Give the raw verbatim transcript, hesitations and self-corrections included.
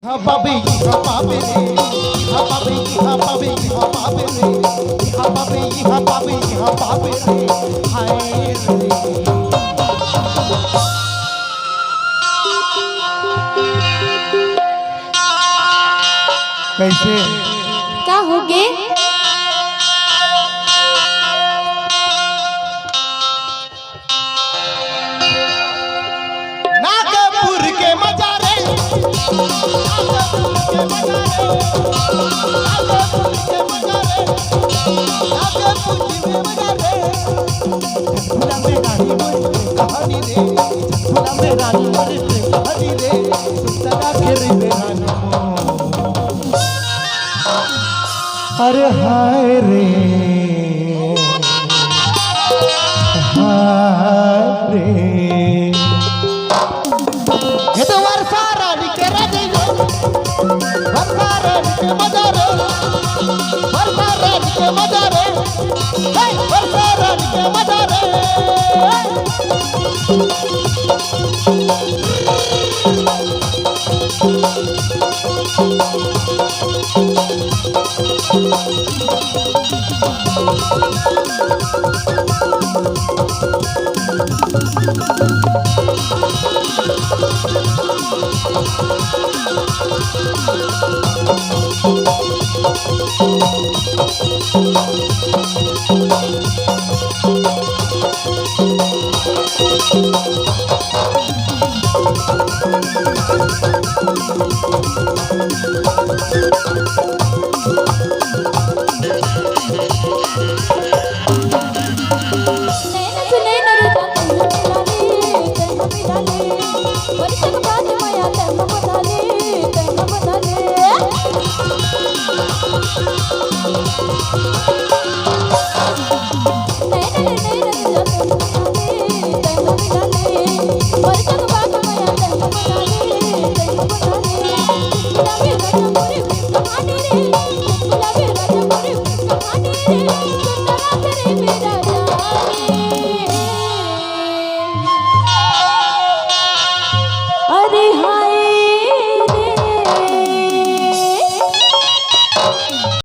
इहाँ पाबे, इहाँ पाबे रे, इहाँ पाबे, इहाँ पाबे, इहाँ पाबे रे, इहाँ पाबे, इहाँ पाबे, इहाँ पाबे रे, हाय रे। कइसे? का होगे? नागपुर के मजा रे, नागपुर के मजा रे, नागपुर के मजा रे, नागपुर के मजा रे। झूला में रानी मोर कहानी रे, झूला में रानी मोर कहानी रे, सुतरा के रे रानी मोर। अरे हाय रे, हाय रे। ये तो वर्षा रानी के रानी रे, वर्षा रानी के मजा रे, वर्षा रानी के मजा रे, हे, वर्षा रानी के मजा रे।